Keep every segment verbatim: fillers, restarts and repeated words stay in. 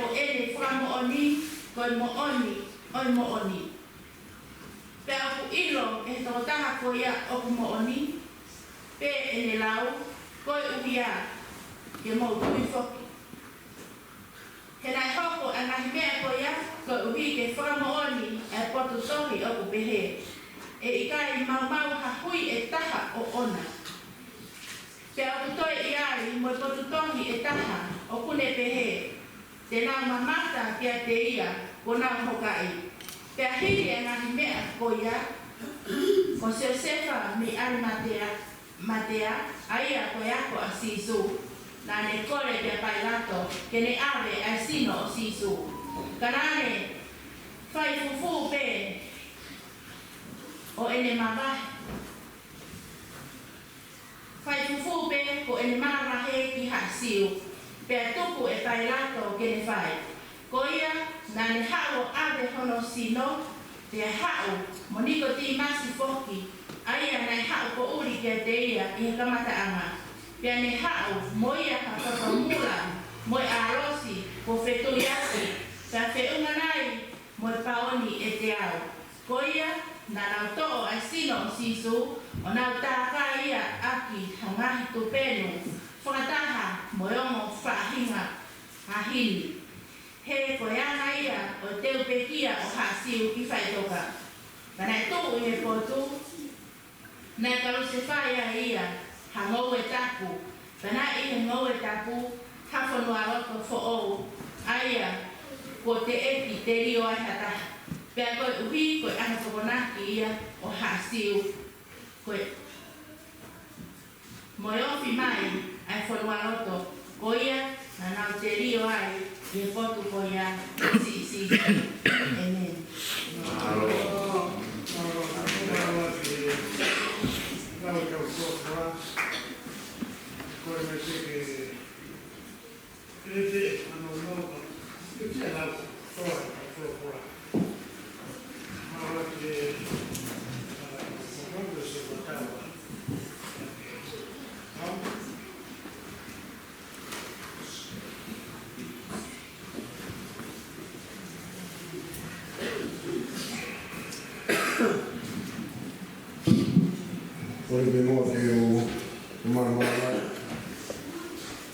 ko ʻene fakamoʻoni, ko e moʻoni ʻo e moʻoni. Pea ʻoku ʻilo ʻe he tokotaha ko ia ʻoku moʻoni, pe ʻene lau, koeʻuhi ke mou tui foki. He naʻe hoko ʻa e ngaahi meʻa ko ia koeʻuhi ke fakamoʻoni ʻa e potu tohi ʻoku pehē, ʻe ʻikai maumau ha hui ʻe taha ʻoʻona. Pea ʻoku toe ʻi ai mo e potu tohi ʻe taha ʻoku ne pehē, te nau mamata kiate ia kuo nau hokaʻi. Pea hili ʻa e ngaahi meʻa ko ia, ko Siosefa mei ʻAlimatea, Matea, ʻa ia ko e ako ʻa Sīsū, naʻa ne kole kia Pailato ke ne ʻave ʻa e sino ʻo Sīsū. Ka naʻa ne fai fufū pē ʻo ʻene mavahe. Fai fufū pē ko ʻene manavahē ki ha Siu, pea tuku ʻe Pailato ke ne fai. Ko ia, naʻa ne haʻu ʻo ʻave hono sino, pea haʻu mo Nikotīmasi foki, ʻa ia naʻe haʻu poʻuli kiate ia ʻi he kamataʻanga. Pea ne haʻu mo ia ha fafamula, mo e ʻalosi kuo fetuiaki, pea feʻunga nai mo e paoni ʻe teau. Ko ia, naʻa nau toʻo ʻa e sino ʻo Sīsū, ʻo nau tākai ia ʻaki ha ngaahi tupenu, fakataha mo e ongo faʻahinga hahini. He ko e anga ia ʻo e teu pekia ʻo ha Siu ki faʻitoka. Pea naʻe tuʻu ʻi he potu, naʻe kalusefai ai ia ha ngoue tapu, pea naʻe ʻi he ngoue tapu ha fonualoto foʻou, ʻa ia kuo teʻeki telio ai ha taha. Pea koeʻuhi ko e ʻaho Tokonaki ia ʻo ha Siu, ko e, mo e ofi mai ʻa e fonualoto, ko ia naʻa nau telio ai ʻi he potu ko ia ʻo Sīsū. ʻĒmeni. Kole pē muʻa ke u malamala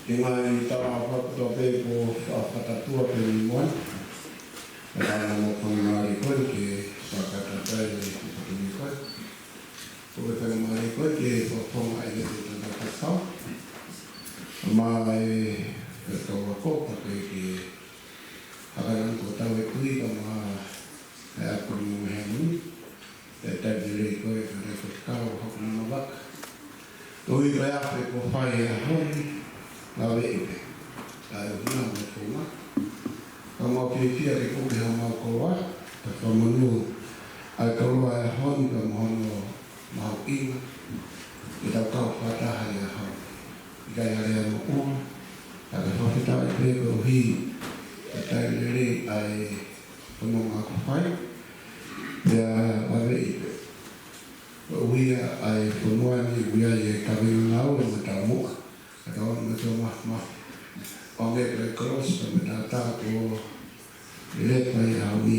ki he ngaahi tala fakatapu pē kuo fakatatua pē ni moa. Ka ʻoku ou fakamālō ko ē ke fakatatai e kupu ni ko ē. Ko e fakamālō ko ē ke fakafofonga ai e tangata kau. Mā e, e kau ako, pea ke, ke hakalangi ko tau e kui ka mā e ako ni mo e hanu. Pea taimi lelei ko ē ka ne ko kau hoko mā vaka. Ko i ko e afe ko fai e ʻaho ni, lave ʻi pē. Ka e huna mo e funga. Ka mau fiefia ke kuke ha mau koloa, ka fakamonū ʻa e koloa e ʻaho ni ka mo hono mahuʻinga ke tau kau fakataha he ʻaho ni. ʻIkai ha lea moʻua, ka ke fakafetaʻi pē koeʻuhi ko e taimi lelei ʻa e fononga kuo fai, pea lave ʻi pē. Ko e ʻuhinga ʻa e fonua ni ʻoku ʻi ai e kaveinga ngāue mo e taumuʻa. Ka tau ʻomi ʻa e tō mafimafi. ʻOmi ʻa e kolosi ka mo e taʻataʻa kuo lepa ʻi he ʻaho ni.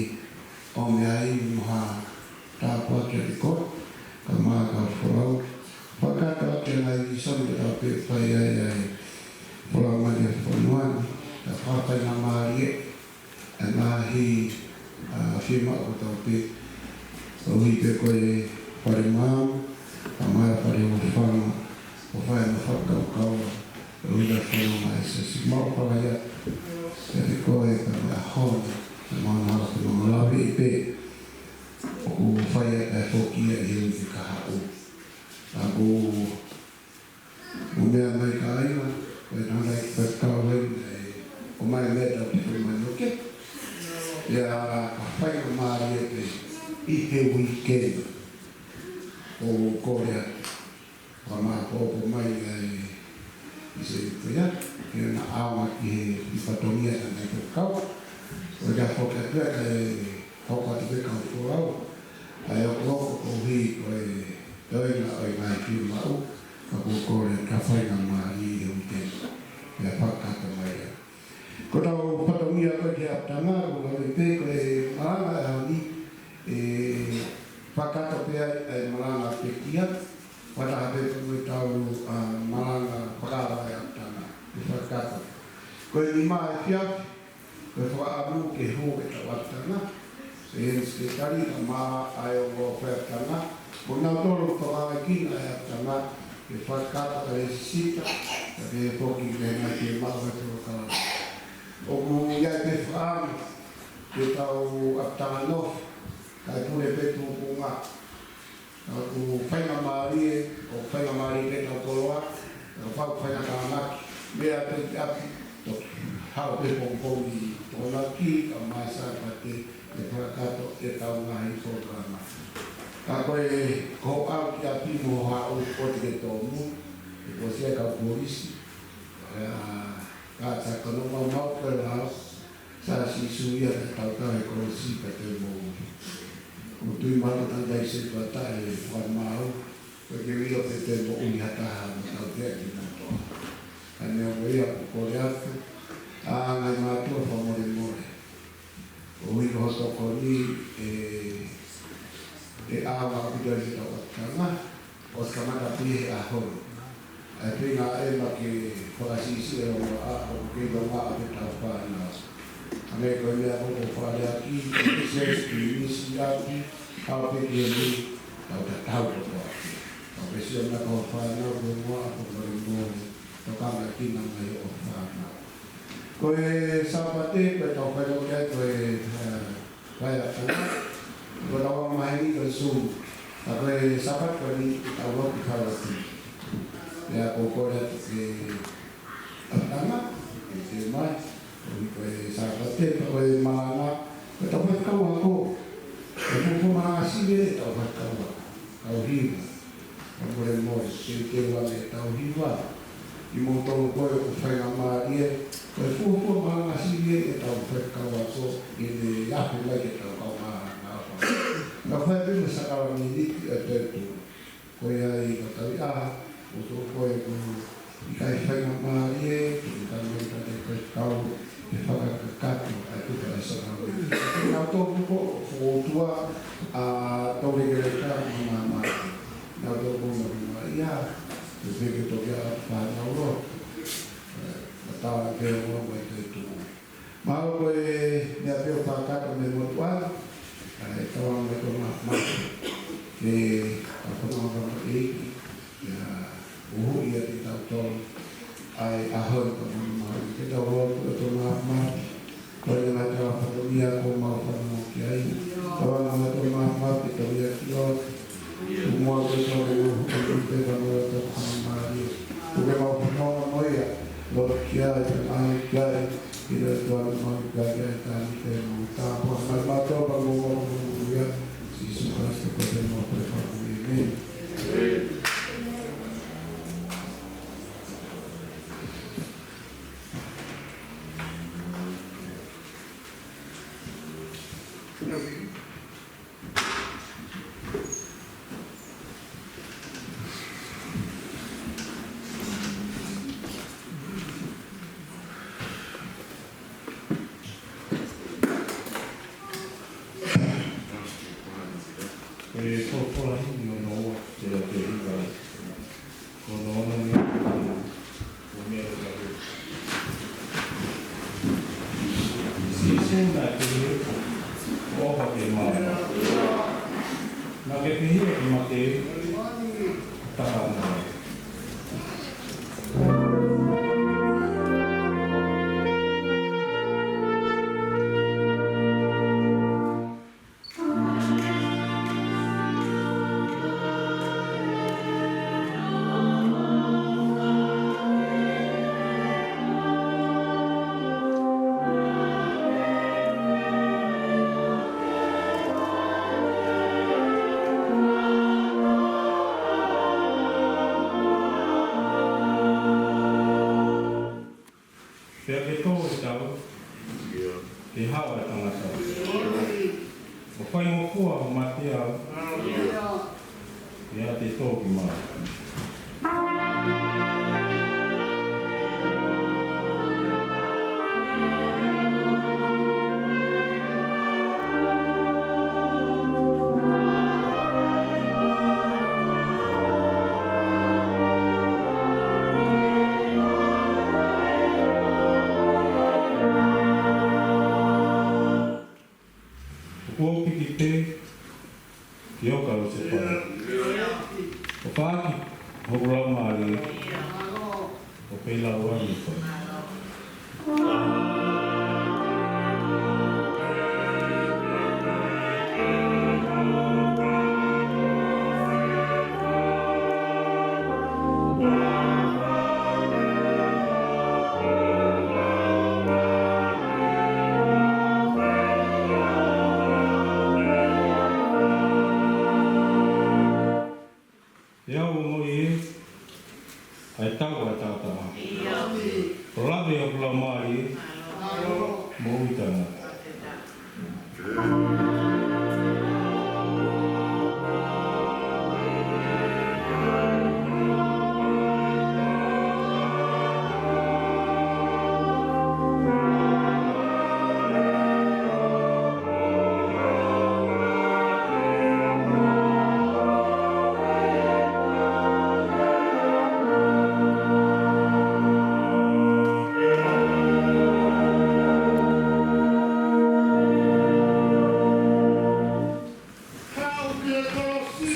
ʻOmi ai mo ha tāpuaki ʻa e kolo. Ka mā ka folau. Fakataha ki he ngaahi vīsone ka tau pē fai ai ʻa e folau mai ki he fonua ni. Ka fakafaingamālie ʻa e ngaahi, ʻa, fiemaʻu ʻo tau pē. ʻOku ʻi pē ko e fale maama, ka mā e fale hūfanga, ʻo fai mo fakakaukau, ʻo ʻi ai e fononga ʻa e siasi. Mau fakaia, ʻiate koe ka mā e ʻaho ni, ka mā e hala fononga lave ʻi pē, ʻoku fai ai e foki ia ʻi he uike kahaʻu. ʻA ko ʻo meʻa mai ka ai la, ko e tangata ʻi he kau heni, ʻe, ʻomai meʻa tau te fai mai ʻo ke. ʻIa ka faingamālie pē ʻi he uike ni. ʻO kole atu. Ka mā ko ʻomai ai ʻi se ʻi ko ia. Ke na ʻaonga ki he ʻi fatongia ka nai te kau. ʻO ia foki atu ia ka e hoko atu pē kau folau. ʻA ia ʻoku hoko koeʻuhi ko e toenga ʻo e ngaahi fiemaʻu, ka ʻoku kole ka faingamālie ʻi he uike ni, ʻe fakakakato mai ia. Ko ʻetau fatongia Tanga, ko e lave pē ko e malanga ʻa e ʻaho ni, ʻe fakakakato pē ai ʻa e malanga pekia, fakataha pē mo ʻetau, ʻa, malanga fakaava ʻa e ʻapitanga, ʻe fakakakato. Ko e nima efiafi, ko e fakaʻamu ke hū ʻetau ʻapitanga, ʻe he Sekelitali, kae ʻumaʻā ʻa e ongo faiʻapitanga, mo kinautolu ʻoku tokanga ki he ʻapitanga, ke fakakakato ʻa e lēsisita, kae pehē foki ki he ngaahi fiemaʻu ʻa e polokalama. ʻOku ʻi ai pē fakaʻamu ke tau ʻapitanga nofo, kae pule pē tuʻunga. ʻOku faingamālie, ʻoku faingamālie ke tau koloa, ʻoku fai faingamālie, meʻa pē ki ʻapi, toki haʻu pē pongipongi Tokonaki, kae ʻumaʻā Sāpate, ke fakakakato ʻetau ngaahi polokalama. Ka ko e, ko hoʻo aʻu ki ʻapi mo hoʻo haʻu ʻo teke tōmui, ʻe kuo ʻosi ʻa e kau polisi, ʻa, ka ta kono mau mau ke lau, Sā Sīsū ia naʻe tautau he kolosi pea toe moʻui. ʻOku tui mai ʻoku tangata ʻi se tuata ʻe fakamaau, ko e ke vilo pē toe moʻui ha taha mo tautea kinautolu. Ka neongo ia ʻoku kole atu, ʻa, ngaahi mātuʻa fakamolemole. ʻOku ʻi hono tokoni ʻe, ʻe ʻaonga ʻaupito ʻetau ʻapitanga, ʻo kamata pē he ʻaho ni. ʻA e feinga ʻema ke fakasiʻisiʻi e longoaʻa, ʻoku kei longoaʻa pē ʻetau fānau. Hangē ko e meʻa ko ē ʻoku fakaleaʻaki, ʻi he seesi, ʻi he misi ʻapi, ʻalu pē ki he mili, tau tatau kotoa pē. Tau pē sio na ko e fānau, ko e longoaʻa, ko e molemole, tokanga ki he ngaahi ʻo e fānau. Ko e Sāpate, ko ʻetau fai loki ai, ko e, ē, faiʻapitanga, ko ʻetau anga maheni ko e Zoom. Ka ko e Sāpate ko eni ʻetau loki faiʻapitanga. Pea ʻoku ou kole atu ki he ʻapitanga, ke toe mai, ko e, ko e Sāpate, ko e malanga, ko ʻetau faifekau ako. Ko e fuofua malanga sivi ʻetau faifekau ako. Tau hiva. Fakamolemole, ke te ua me tau hiva. ʻI moutolu ko ē ʻoku faingamālie, ko e fuofua malanga sivi ʻetau faifekau ako, ʻi he ʻaho ni ke tau kau malanga. Ka fai pē mo e sākalamēniti ʻa e tēpile. Ko ia ai ka tau ʻi ai, moutolu ko ē ʻoku ʻikai faingamālie, ke tau mai ka te faifekau, ke fakakakato ʻa e kuka ʻa e sākalamēniti. Kinautolu ko ē ʻoku ʻotua, ʻa, tau lekeleka mo e maama. Kinautolu ko ē ʻoku nau ʻi ai, ke peke toki ʻa e fānau lo. Ē, ka tau ke ʻoua mai te tu. Mahalo ko e meʻa pē ʻoku fakakakato mei he motuʻa, ʻa e tau anga ʻetau maama. Ke ʻa e fononga fakaʻeiki, ia, ʻuhuʻi ʻa kitautolu, ʻa e ʻaho ni ka manu maama. Ke tau lotu ʻetau maama, ko e ngaahi tala fatongia kuo mau fanongo ki ai. Tau anga ʻetau maama, ke tau ia ki o. Kuo mau ke tau ia, ʻo tau te ka mau tau fakamālie. Kuo ke mau fanongo mo ia, lotu ki ai, tau ʻai ki ai. Ina tuan mau ka ke ai tani ke mau tāpuaki mai mātou pea mo mau ia, Sīsū Kalaisi ko e mau pē fakamoʻui. ʻĒmeni. E folofola himi ono ua, te la te hiva. Ono ono ni, ono meʻa te la te. Sīsū naʻe pehē, ʻofa ke maʻu. Naʻa ke pehē ke mate, taha mai. Laumālie, ʻo pehē ʻe he Laumālie ko ia. ʻE au ongoʻi ʻe au ʻa e tauʻatāina. ʻO lave ʻa e Laumālie, moʻui taʻengata. Kau ki he kolosi.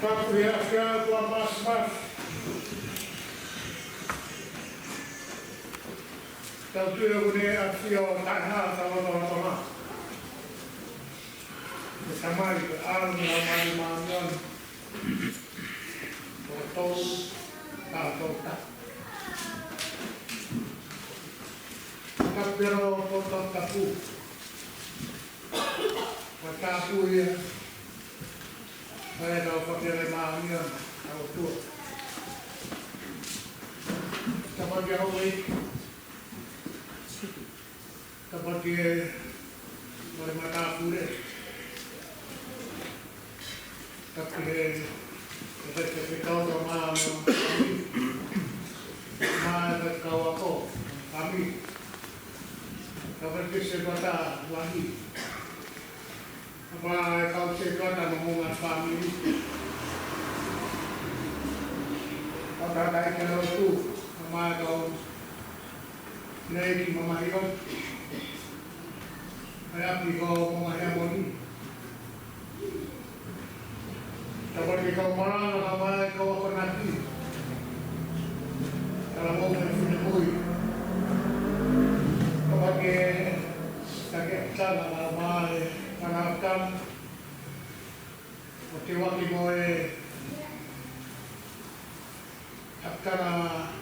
Kapu ia kia kua mas mas. Tau tui ʻoku ne ʻafio taʻe hā ʻi hotau lotolotonga. Ko e Tamai, ko e ʻAlo mo e Laumālie Māʻoniʻoni. Ko e tolu, taʻu tolu taʻu. Kapu pē ʻa e Potu Tapu. Ko e tapu ia. Ko e tau fakele māʻoniʻoni, tau tua. Tapa kia hoi. Tapa kia Mare Matāpule. Tapa kia e, e, e, e kau ka mā, mā, mā, e kau ako, fāmili. Tapa kia Sētuata lahi. Tapa e kau Sētuata mo e ngaahi fāmili. Tapa kia e lotu, tapa e kau Nei ki mamahi o. ʻAi ʻapi ko mamahi a moni. Tapa ki he kau malanga, tapa e kau akonaki. Tala mo e finemui. Tapa ki he take tala, tapa e kanautala. ʻO te waki mo e ʻakana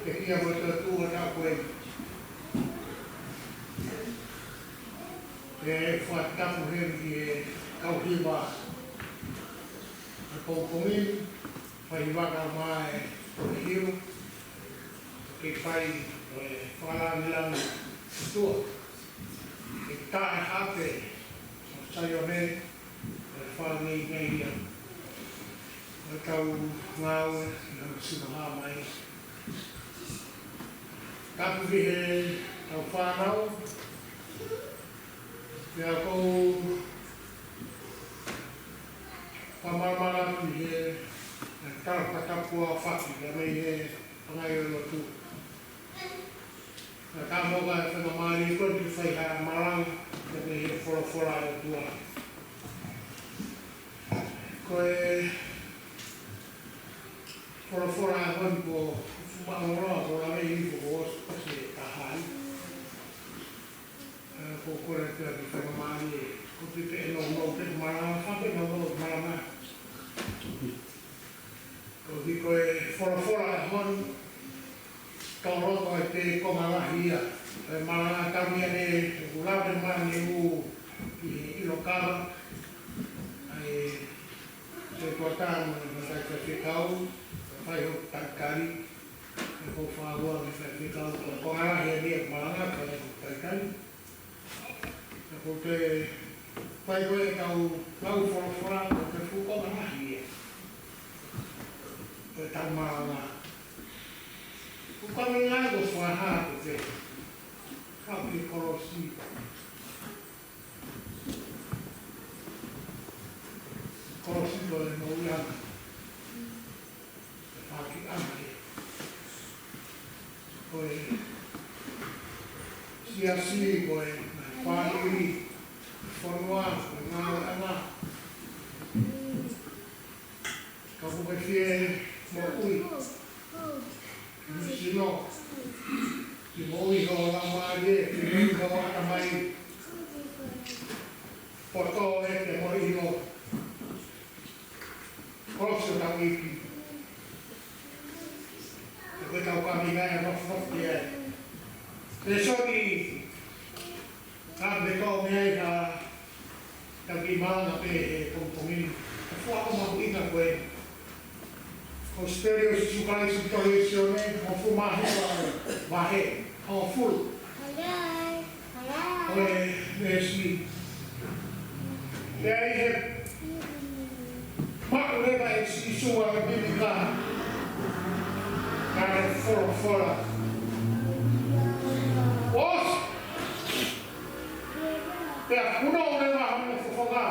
e kia mo e tō tua ta koe. ʻE fakatapu heni ki he kau hiva ʻa e pongipongi ni, fai hiva ka mai ʻo e hiu, ke fai ʻo e fakalāngilangi ʻa e ʻOtua. ʻE taʻe hape ʻo Saione, ʻo e fāngeingeinga ʻo e kau ngāue ʻi hono sino hā mai. Kapu ki he kau fānau, pea ʻoku ou fakamalamala atu ki he tala fakatapu ʻa Faki, pea mei he pangai ʻo e lotu. Ka ka mo ka e faingamālie ko eni ke fai ha malanga, ke mei he folofola ʻa e ʻOtua. Ko e folofola ʻa e ʻaho ni ko Fuʻu Mālōlō, ko e lave ʻi he kuo ʻosi, ʻosi e taha ai. ʻE, ko e kole atu ke faingamālie, ko e pē ʻe nounou pē malanga, fai pē nounou malanga. Ko e kiʻi ko e folofola ʻa e ʻaho ni, tau loto ai pē konga lahi ia. ʻE malanga taimi ʻanenai, ʻoku lave mai ʻa e ʻū ʻi he ʻilo kava. ʻAi, se kua tā mo e matai faifekau, fai hoku talitali. ʻE ko e fāua mo e faifekau, ko e konga lahi ʻanenai malanga, fai hoku talitali. Ka ko e fai ko e kau, kau folofola, ko e fuʻu konga lahi ia. Ko e tau malanga. Ko e kau ngāue ko e fuaha ko e kau ki he kolosi. Kolosi ko e moʻui ʻanga. Ko e fākiʻanga ia. Ko e siasi, ko e fāmili, fonua, ko e ngāueʻanga, ʻino, ki moʻui ho laumālie, ki moʻui ho ʻatamai. Poto ē ke moʻui ʻino. Kolosi ʻo tau ipi. Ko e tau kami ngai a nof nof ki ai. Lēsoni ka me tau mea i ha taki mana pē he pongipongi ni. Ka fua ko mahuʻinga ko e Kosipeli ʻo Sīsū Kalaisi ʻoku tohi ʻe Sione, hongofulu mā hiva, vahe hongofulu. Ko e veesi. Pea ʻi he maʻu leva ʻe Sīsū ʻa e mimika, naʻe folofola: ʻOsi! Pea punou leva hono fofonga.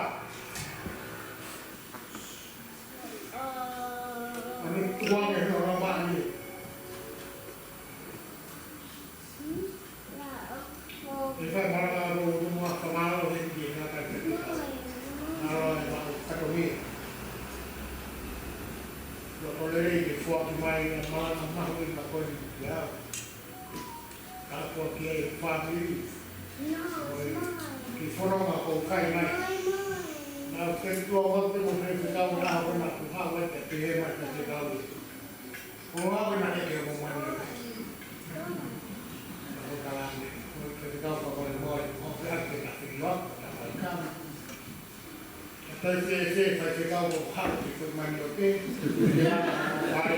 ʻA e tuʻunga ʻo e ʻaho ni. ʻE fai malanga ʻo ʻoatu mo e fakamālō he ʻEiki ʻi he ngaahi taimi. Mālō e maʻu kātoa ni. Loto lelei ke foaki mai ʻa e malanga mahuʻinga ko eni kiate au. Ka ko ki he fāmili. Ki he fononga ʻoku kai mai. Naʻa ku fai tuʻa ʻo te mo fai fekau na ʻo na ku hau ai te te he mai te te kau. Ko ʻaku naʻe ke mo mani. Naʻa ku tala ane. Ko e fekau ka ko e moe. Ko e ake na fekau ka ko e kama. Ka tai fēfē, fai fekau ko haʻu ki ko mani ʻo te. Ia, ʻai.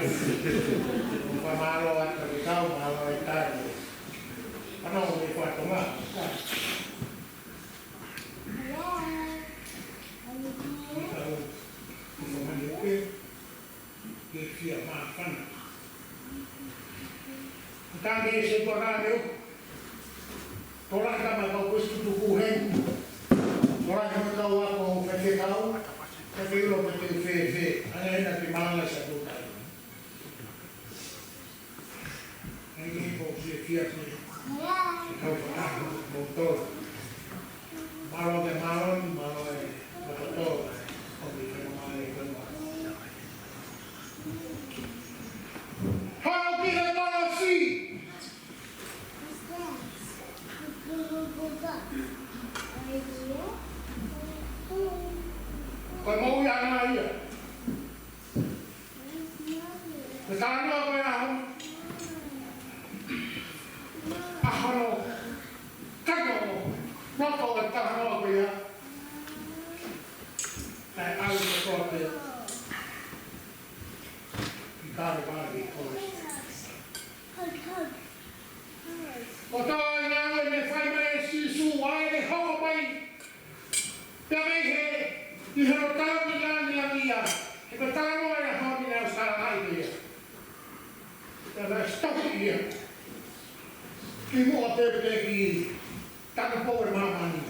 Ko mālō atu fekau, mālō e tai. Ana o me fai tonga. Fekau, ko mani ʻo te. Ke fia māfana. Ka ke se kua ka leo. Tola ka ma kau kuestu tuku hen. Tola ka ma kau ako fefekau. Ka ke ilo ka ke fēfē. Ana ena ke malanga sa tukai. ʻAi ke ko fia fia ke. Kau fakahu mo tō. Mālō ke mālō, mālō e, mālō tō. Ko mi ke mālō e, ko mi. Hau ki he kolosi. Ko e moʻui ʻana ia. Ko e talanoa ko e ʻaho. ʻAho no. Kano. Noko e talanoa ko ia. Kae ʻalu ko toa pē. ʻI Kalevale ko. Ko e ngāue naʻe fai mai ʻe Sīsū ʻa ʻene hoko mai. Pea mei he, ʻi hono tala ki langilangi ia, he ko e talanoa ia ʻo e ʻaho ni naʻe ʻosi talaange ia. Pea naʻe ʻosi tohi ia. Kimuʻa pē pea ki he tanupou ʻo māmani.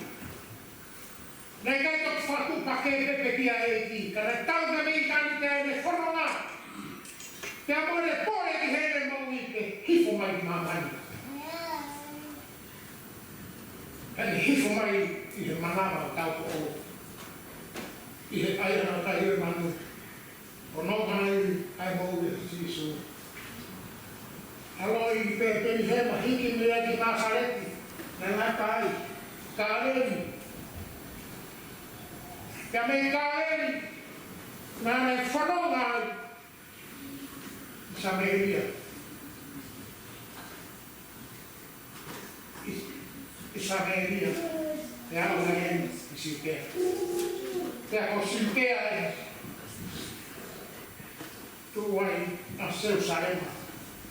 Naʻe ʻikai toki fakatuʻupakē pē pea ki he ʻEiki, ka naʻe tau mei ʻitāniti ʻene fononga. Pea mo ʻene pole ki heʻene moʻui ke hifo mai ki māmani. Pea ne hifo mai ʻi he manava ʻo taupoʻou. ʻI he ʻai ʻana ʻo kai ʻo e manu. ʻO nofo mai ʻa e moʻui ʻa Sīsū. ʻAlu ʻi Petelihema, hiki mei ai ki Nāsaleti, naʻe ngata ai, Kāleli. Pea mei Kāleli, naʻa ne fononga ai ʻi Samēlia. ʻI, ʻi Samēlia, ʻe aʻu mai eni ki Siutea. Pea ko Siutea ē, tuʻu ai ʻa Selūsalema,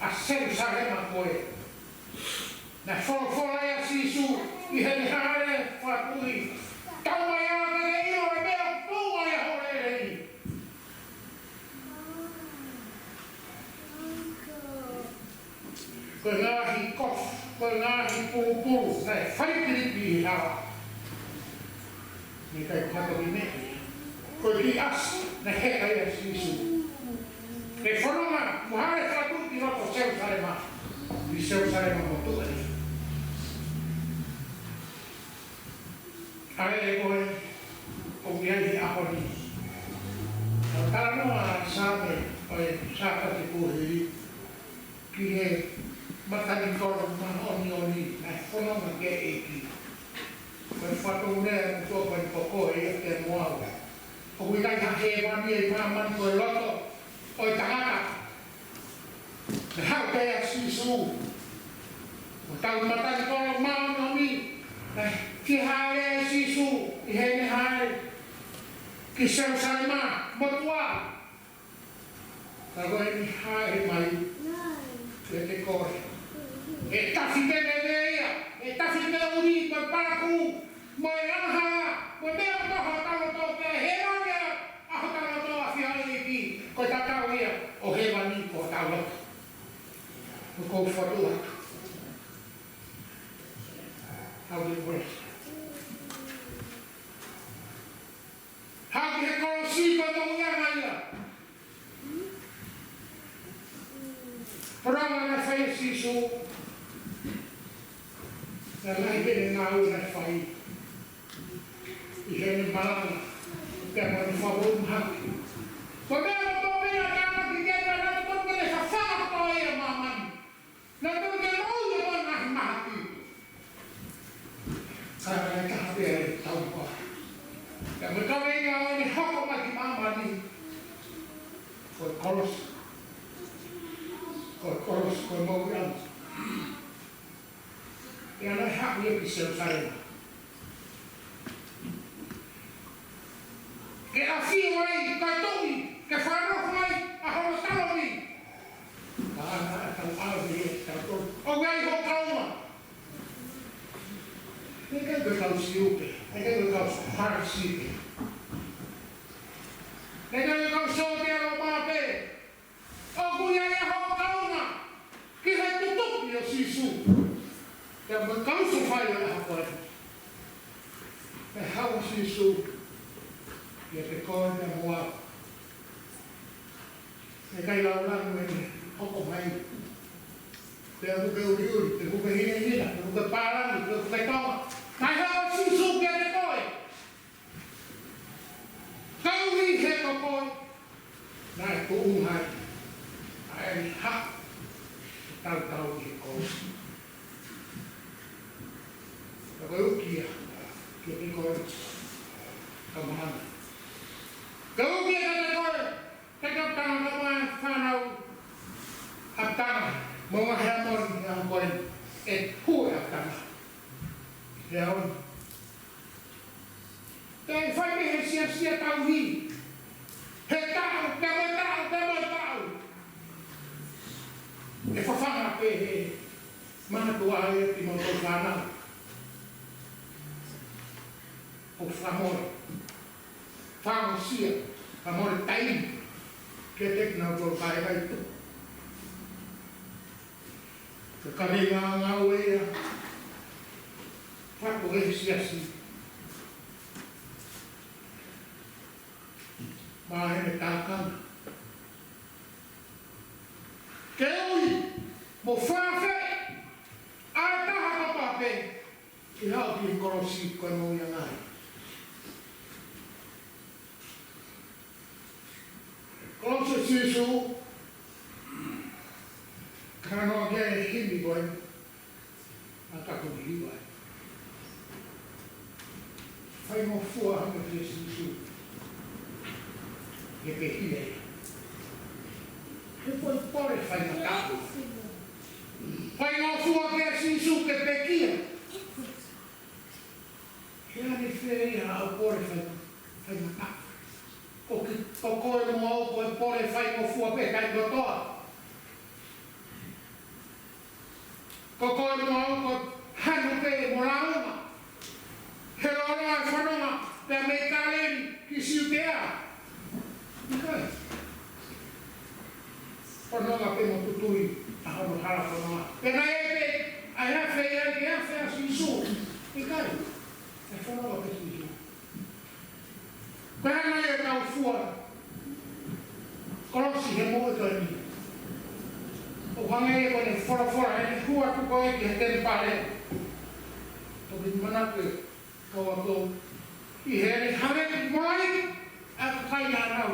ʻa Selūsalema ko ē. Naʻe folofola ai ʻa Sīsū ʻi heʻene hāʻele fakatuʻi. Tau mai ā ka ke ʻilo ʻa e meʻa ʻoku tuʻu ai ʻa hoʻo lelei. Ko e ngaahi kofu, ko e ngaahi pulupulu, naʻe fai pilipi ʻi he hala. Naʻe ʻikai ko ha toki meʻa. Ko e kiʻi ʻasi, naʻe heka ia ʻe Sīsū. Pea fononga, mo hāʻele fakatuʻi ki loto Selūsalema. ʻI Selūsalema motuʻa ia. ʻA e ko ē, ʻoku ʻi ai he ʻaho ni. Ka talanoa ʻa e Saame, ʻo e Sāpate kuo hili. ki he matanikolo māʻoniʻoni naʻe fononga ki ai e ʻEiki. Ko e fatongia ʻoku tō ko eni ko koe ia pea mo au. ʻOku ʻikai ha hēvani ʻi māmani, ko e loto ʻo e tangata. Naʻe haʻu pē ʻa Sīsū, ko hotau matanikolo māʻoniʻoni. Naʻe fie hāʻele ʻa Sīsū ʻi heʻene hāʻele ki Selūsalema motuʻa. Ka ko eni haʻele mai kiate koe, ʻe tafi pē mei ai, ʻe tafi pē ʻuli mo e palakū, mo e angahala, mo e meʻa kotoa ʻi hotau loto, pea hēvani ʻa hotau loto ʻafioʻi ʻe he ʻEiki. Ko e tatau ia ʻo hēvani ko hotau loto. Ko e fotu atu. How it works. Haʻu ki he kolosi ko e moʻuiʻanga ia. Parau naʻe fai ʻe Sīsū, naʻe lahi pē ʻene ngāue naʻe fai ʻi heʻene malanga pea mo ʻene fakahoko mahaki. Ko e meʻa kotoa pē naʻe tānaki ki ai, naʻe totonu ke ne fafangaʻi ʻa māmani. Naʻe totonu ke moʻui ʻa e ngaahi mahaki. Ka naʻe taha pē ʻa e taupoa. Pea mo e kaveinga ʻo ʻene hoko mai ki māmani, ko e kolosi. Ko e kolosi, ko e moʻuiʻanga. Pea naʻe haʻu ia ki Selūsalema ke ʻafio ai, kae toʻi, ke fakanofo ai ʻa hono talomi. Ka naʻa tau ʻave ia ʻe tautolu, ʻoku ʻi ai hoʻo kaunga. Naʻe ʻikai ko e kau Siu pē, naʻe ʻikai ko e kau Fālesi pē, naʻe ʻikai ko e kau sōtia Loma pē. ʻOku ʻi ai ʻa hoʻo kaunga ki he tutuki ʻo Sīsū. Pea mo e kau sōfai ʻo e ʻaho ko ē. Pea haʻu ʻa Sīsū kiate koe pea mo au. Naʻe ʻikai lāunga ʻene hoko mai. Pe ʻoku ke ʻuliʻuli, pe ʻoku ke hinehina, pe ʻoku ke pālangi, pe ʻoku ke Tonga. Naʻe haʻu ʻa Sīsū kiate koe. Koeʻuhi he ko koe naʻe tuʻunga ai ʻa ʻene haʻu ʻo tautau ʻi he kolosi. Ka ko e uki ia kiate koe, ka mahana. Ka uki ia kiate koe, ke ka tanga ka mai fānau ʻa tanga, mo ngaahi ʻaho ni, ʻa koe, ʻe hū ʻa tanga. He au. Pea ʻe fai mei he siasi ʻa e tauhi. He taʻu, pea mo e taʻu, pea mo e taʻu. ʻE fafanga pē he mātuʻa ʻa e kimautolu fānau. ʻO fakamole. Fakaʻosi ia, fakamole taimi. Kiate kinautolu kae kai tu. Ko e kaveinga ngāue ia. Fakaʻosi he siasi. Maʻa ʻene tākanga. Ke ui mo fafai ʻa e taha kotoa pē ke haʻu ki he kolosi ko e moʻuiʻanga ia. Kolosi ʻo Sīsū, ka noa ke himi koe, ʻa ka ko hiva. Faingofua hanga kia Sīsū ke pekia ia. He ko e pole faingataʻa. Faingofua kia Sīsū ke pekia. He ʻanefē ia ʻa e pole fai, faingataʻa? Ko ki, ko koe mo au ko e pole faingofua pē taʻetokotaha. Ko koe mo au ko e hanu pē mo lāunga. He lōloa e fononga pea mei Kāleli ki Siutea. ʻIkai. Fononga pē mo tutui ʻa hono hala fononga. Pea naʻe pē, ʻa e afe ia ke afe ʻa Sīsū. ʻIkai. ʻE fononga pē Sīsū. Ko e hā nai ʻetau fua kolosi he moʻui ko eni? ʻOku hangē ia ko ʻene folofola, ʻene hū atu ko ē ki he temipale. Toki manatu ē, kau ako, ʻi heʻene hangē ki molaʻi ʻa e kakai naʻa nau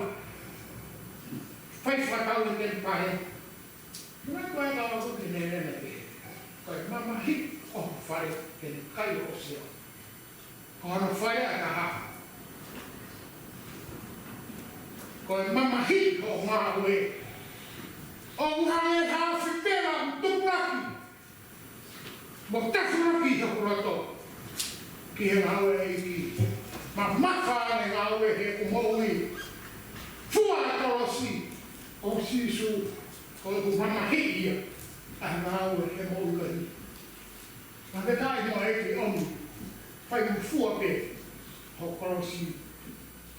fai fakatau he temipale. Manatuʻi ʻa e ʻOtua ki heʻene lea naʻe pehē: Ko e mamahiʻi ʻo ho fale ke ne kai ʻo ʻosi au. Ko hono fale ʻa e kahaʻu. Ko e mamahiʻi hoʻo ngāue. ʻOku hangē ha afi pela ʻoku tupulaki mo tafulaki ʻi hoku loto ki he ngāue ʻa e ʻEiki. Mamafa ʻene ngāue heʻeku moʻui. Fua e kolosi ʻo Sīsū, ko ʻeku mamahiʻi ia ʻa e ngāue he moʻui ko eni. Naʻe pehē ʻe he ʻEiki, ʻomi, fai mo fua pē ho kolosi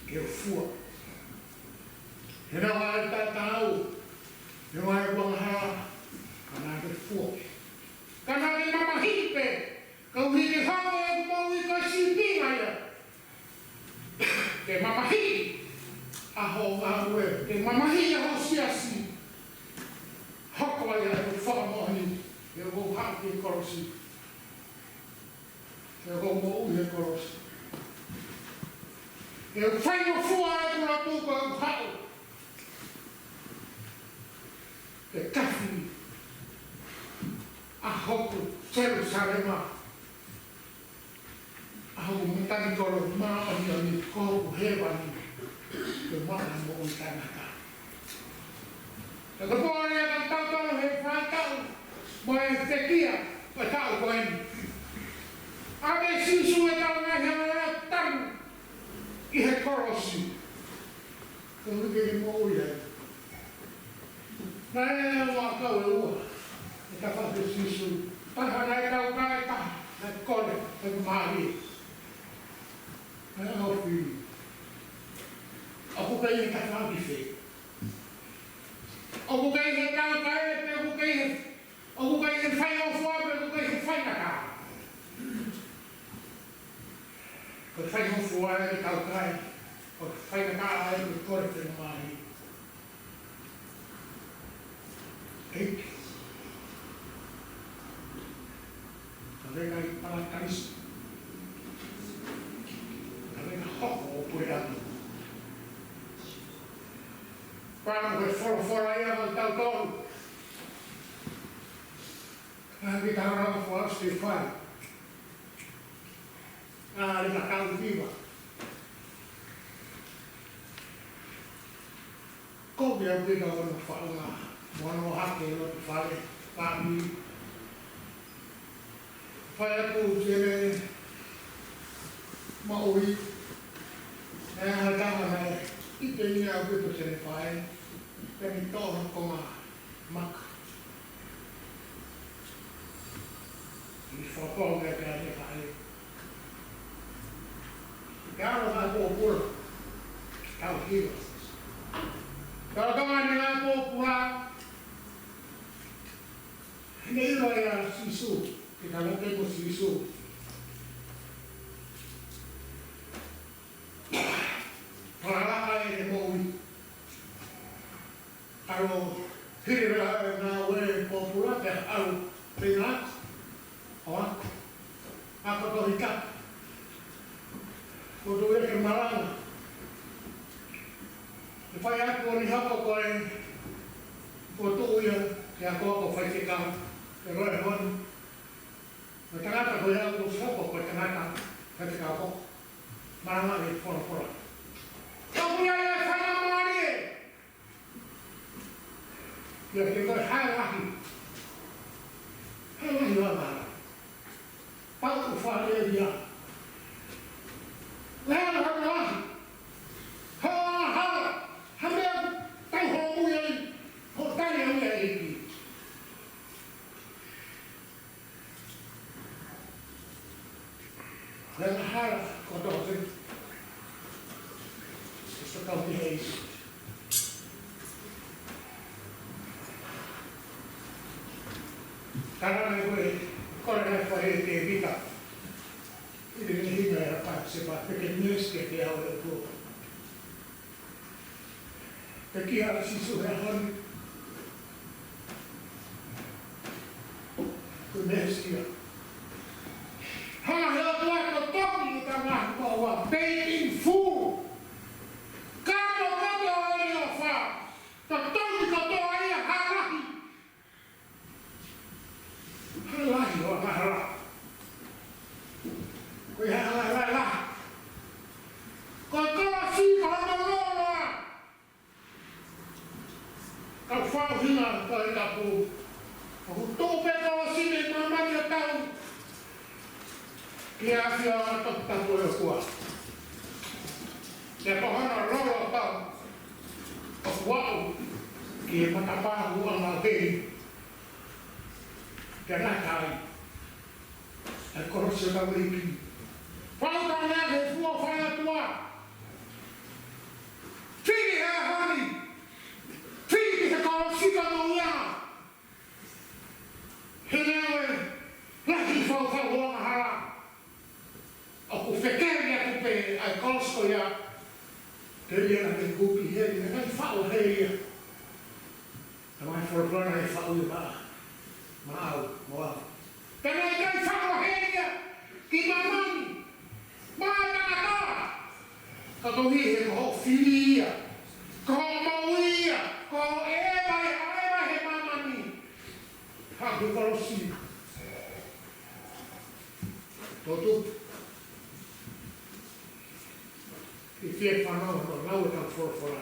ke u fua. He naʻe ʻi ai e taʻetaau, he naʻe ʻi ai e angahala, ka naʻá ke fua pē. Ka naʻá ke mamahiʻi pē, koeʻuhi ke hoko ʻeku moʻui ko e sīpinga ia. Ke mamahiʻi ʻa hoʻo ngāue, ke mamahiʻi ʻa ho siasi. Hoko ai ʻa e fakamoʻoni, he ʻoku ou haʻu ki he kolosi. He ʻoku ou moʻui he kolosi. He ʻoku ou fai mo fua ʻeku lotu ko ʻeku haʻu ke kafi ʻa hoku Selusalema, ʻa hoku matangi kolo māʻoniʻoni, ko hoku hēvani, ke maʻu ai e moʻui taʻengata. Ko e pole ʻa kitautolu he fātau mo e pekia ʻo e taʻu ko eni. ʻAve ʻe Sīsū ʻetau ngaahi angahala ʻo tanu ʻi he kolosi. Ko e uike ni moʻui ai. Naʻe ʻi ai e ʻakau ʻe ua ʻi he tafaʻaki ʻo Sīsū. Taha naʻe taukae, taha naʻe kole, naʻe mālie. Naʻe ʻofi. ʻOku ke ʻi he tafaʻaki fē? ʻOku ke ʻi he taukae pe ʻoku ke ʻi he, ʻoku ke ʻi he faingofua pe ʻoku ke ʻi he faingataʻa? Ko e faingofua ʻa e taukae, ko e faingataʻa ʻa e kole, faingamālie. ʻEiki, ka ke kai palakalaisi, ka ke hoko ʻo puleʻanga. Pea ko e folofola ia maʻatautolu. Ka ke tau lau foʻou Sitefano. ʻA e lea ka tau hiva. Ko ia pē ka ono faʻunga, ono hake lotu fale, pami. Fai atu siʻene moʻui, ʻe ha taha naʻe ʻi ai pē ʻa e ʻaupito siʻene fai, pea ne toʻo ha konga maka. ʻI he fakapoongi ʻa e kakai. Ka ʻalu ha pōpula, tau hiva. Ka ʻalu ʻa e ngaahi pōpula, ne ʻilo ʻa Sīsū, ke tau ʻalu mo Sīsū. Palala ʻa e moʻui. ʻAlu hili vela ʻa e ngāue pōpula pea ʻalu pē ʻo ako. ʻO ako. Ako Tohi Tapu. Ko e tuʻu ia ke malanga. Ke fai atu ʻo ne hoko ko e, ko e tuʻu ia ke akoako faifekau. Ke loe honi. Ko e tangata ko ia ʻoku hoko ko e tangata faifekau hoko. Malanga e folofola. Ka ko ia e faingamālie. Ia ke ko e hā e lahi. Hā e lahi ʻo e angahala. Pau ʻoku fale ia. Lea la hā e lahi. Hā e angahala. Hā e meʻa ʻoku tau hoʻo ui ai. Hoʻo tali ʻa e ʻEiki. Lea la hā e lahi. Ko e tō te. Ko e tō kau ki he ʻEiki. Ka naʻe ko e, ko e naʻe fai ʻe Tēvita. ʻI he hinga ʻa e Pātisepā, pea ke meesi kiate au ʻe ʻOtua. Pea kia Sīsū he ʻaho ni. Ko e meesi ia. Hanga he ʻOtua ʻo totongi ʻetau ngaahi moʻua. Paid in full. Kātoa, kātoa ʻa e ʻofa. Totongi kātoa ia, hā e lahi. ʻOku tuʻu pē kolosi mei māmani ʻo tau ki he ʻAfio ʻa e Toputapu ʻo e ʻOtua. Pea ko hono lolo pau ʻoku aʻu ki he matapā ʻo e ʻaho ni. Pea naʻe ʻi ai ʻa e kolosi ʻo tau ʻEiki. Fakaʻuta ʻa e fua fai ʻOtua. Fili he ʻaho ni. Fili ki he kolosi ka mau ia. He naʻe lahi fau fau ʻo angahala. ʻOku fekeli atu pē ʻa e kolosi ko ia. Telia naʻe kuki heli, naʻe faʻo heli ia. Tamai folofola naʻe faʻo ia maʻa, maʻau, mo au. Pea naʻe ʻikai faʻo heli ia ki māmani, maʻa e tangata. Ka ko e hā he ko hoʻo fili ia, ko hoʻo moʻui ia, ko hoʻo ʻeva ia, ʻeva he māmani. Haʻu ki he kolosi. Totu. Ke fie fanongo, lau ʻetau folofola.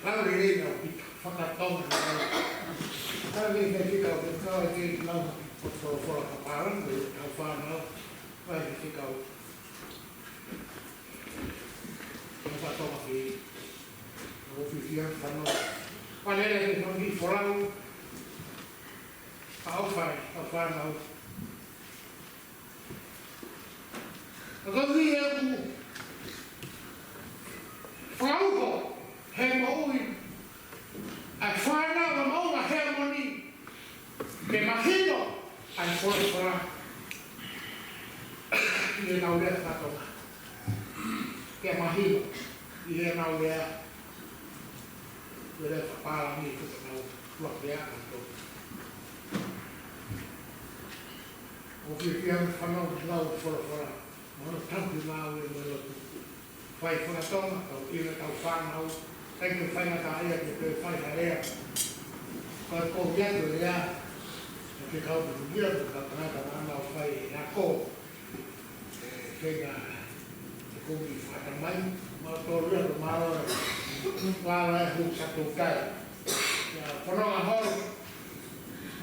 Lau lelei ʻaupito, faka-Tonga lau. Lau lelei fekau, fekau ke lau ko e folofola fakapālangi, ʻetau fānau, lau fekau. Faka-Tonga ki, ʻo fifia fanongo. Pea lele ke fanongo ki he folau, ʻa ʻofa, ʻa fānau. Ka ko e ʻuhi ʻoku fakauho he moʻui ʻa e fānau ʻa e moʻunga heamoni ke mahino ʻa e folofola ʻi heʻenau lea faka-Tonga. Ke mahino ʻi heʻenau lea, ʻi he lea fakapālangi ʻoku nau ʻuluaki lea ʻa e tō. ʻOku fie fanongo ki he lau folofola, mo hono tauhi maʻu ʻe he lotu. Fai faka-Tonga, tau ʻi heʻetau fānau, ʻikai ke faingataʻaʻia ke toe fai ha lea. Ko e kovi atu e lea, ʻe fekau ke tukia, ko e kau tangata naʻa nau fai e ako. ʻE, feinga, ʻe kumi fakatamai, mau tolu ia ko mālō, mālō e hū satūtai. Ia, fononga holo,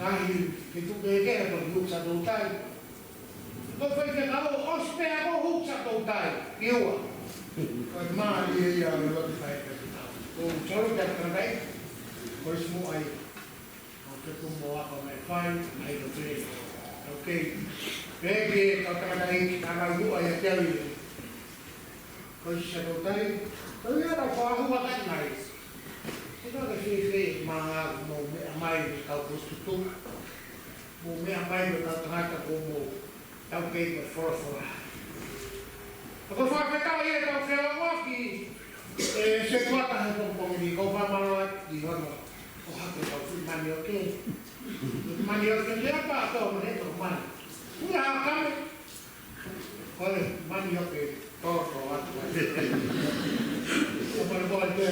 ngaahi, ke tuke ke, ko hū satūtai. Ko e fai ke kau, ʻosi pē ʻa e hū satūtai, ʻi ua. Ko e mālie ia, ʻi ua te fai ke tau. Ko e salu te akanai, ko e simu ai. ʻO ke tumu ako mai fai, mai no te, okay. Pea ke kau tangataʻeiki, ka nau lua ia te au i. Ko e satūtai, ko ia nau fahu ʻa kai mai. He ka ke fēfē, manga mo meʻa mai, kau ko tutu. Mo meʻa mai, mo kau tangata ko mo. Tau kei ko e folofola. Ko e fakafetaʻi ʻetau feʻao ki he setuata he pongipongi ni, ko e fakamālō atu ki hono ʻohake ʻetau fuʻu manioke. Manioke ni apa tō mo ne tō mani. Kuo hā kame. Ko e manioke tō tō atu ai. Ko e manioke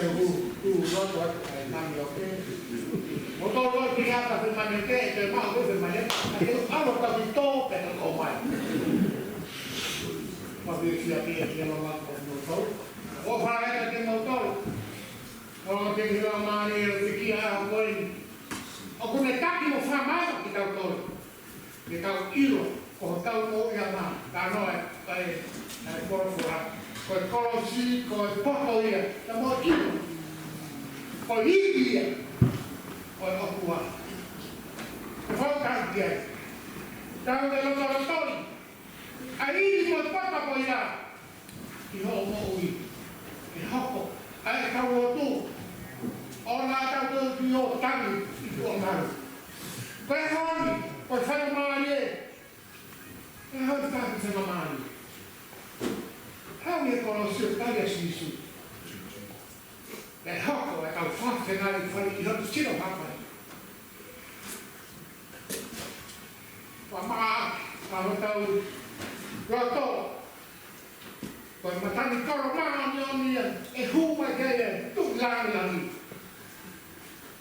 tō tō atu ai manioke. Mo tō tō ki he ata fuʻu manioke, te mau ko e fuʻu manioke. Ake alo tau ki tō pe ka ko mai. Pea fie fie ke ke lava ko no tau. ʻOfa atu kiate kimoutolu. ʻOku te ke lava mani e fiki a ko eni. ʻOku ne taki mo fakamāʻopoʻopo kitautolu. Ke tau ʻilo, ko hotau moʻui ʻa e, ka noa e, e, e folofola. Ko e kolosi, ko e poto ia, ka mo ʻilo. Ko e ivi ia, ko e ʻOtua. Ko e fakaʻuta ki ai. Tau ke lotolotoi. ʻA e ivi mo e poto ko ia. ʻI hoʻo moʻui, ʻe hoko ʻa e kau lotu, ʻo na tau tau ki o tangi ʻi tuʻa malu. Ko e honi, ko e faingamālie, ʻe honi ka ki faingamālie. Hau ʻi he kolosi ʻo tali ʻa Sīsū. ʻE hoko ʻa e kau fafenali fali ʻi hono sino hapai. Pea maʻa, pea hotau loto. Ko e matani kolo māʻoniʻoni ia, ʻe hū mai ki ai e tuʻi langilangi.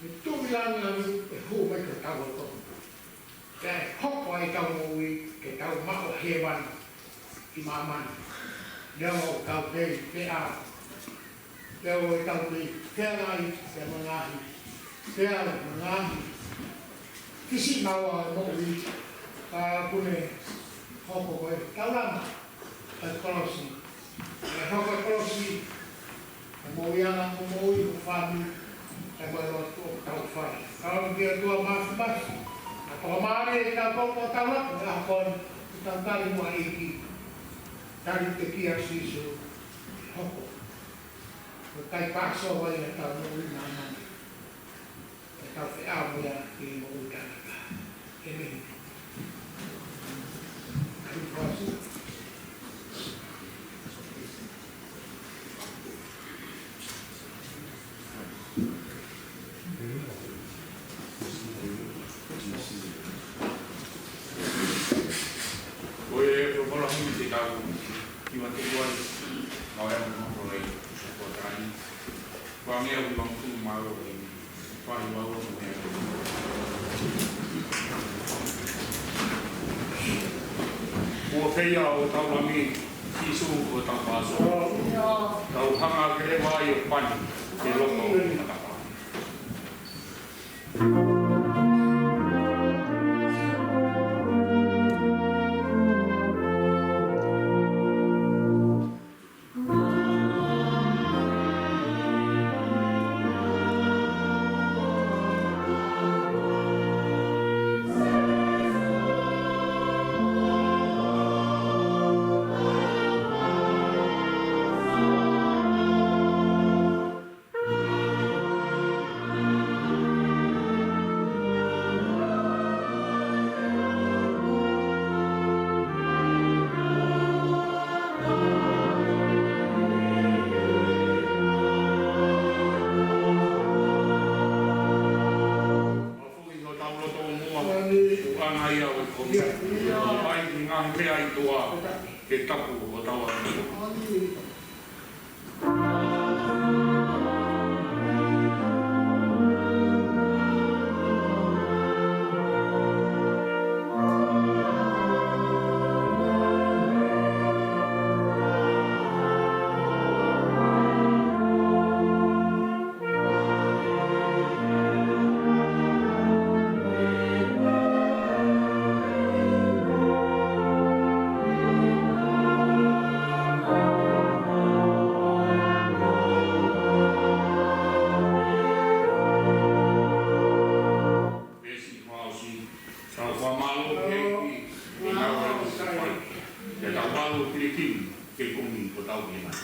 E tuʻi langilangi, ʻe hū mai ki hotau loto. Pea ʻe hoko ai ʻetau moʻui, ke tau maʻu hēvani ki māmani. Neongo ʻoku tau pē, pē ʻa Pea ʻoku tau kei feangai pea mo e ngaahi, pea mo e ngaahi kisi maua ʻo e moʻui, ka ʻoku ne hoko ko e taulama ʻo e kolosi. ʻE hoko e kolosi ʻa e moʻuiʻanga ʻo e moʻui ʻo e fāmili, ʻa e moʻui ʻoku tau fai. Ka ʻoku ke ʻOtua Māfimafi, ʻa e fakamālō ʻi he tau kau ko tau atu, ʻa e hoko ʻi he tau tali muʻa ʻEiki. Tali tekia Sīsū, hoko. Ko e kai Pāsova ia ʻetau moʻui ʻi māmani. Ko ʻetau feʻao ia ki he moʻui taʻengata. ʻĒmeni. Kai Pāsova. Ko e, ko e koloa himi te kau, ki wa te kua, mau e mo ko e, ko tai. Ko e meʻa ʻoku mau tū mau e, ko e mau e. Ko e feia ʻo tau lami, Sīsū ko tau Pāsova. Tau hanga ke leva ai ʻo pani, ke loko ʻo matapa. Mafuki no tau loto o mua, ʻoku ʻana ia ʻo e komi. ʻOku ʻai ki he ngaahi meʻa ʻi tuʻa, ke tapu ʻo tau ʻana. Veesi fakaʻosi, tau fakamālō ki he ʻEiki, ʻi he ngāue ʻoku fai. Pea tau fakamālō ki he ʻEiki, ke kumi ko tau ke mai.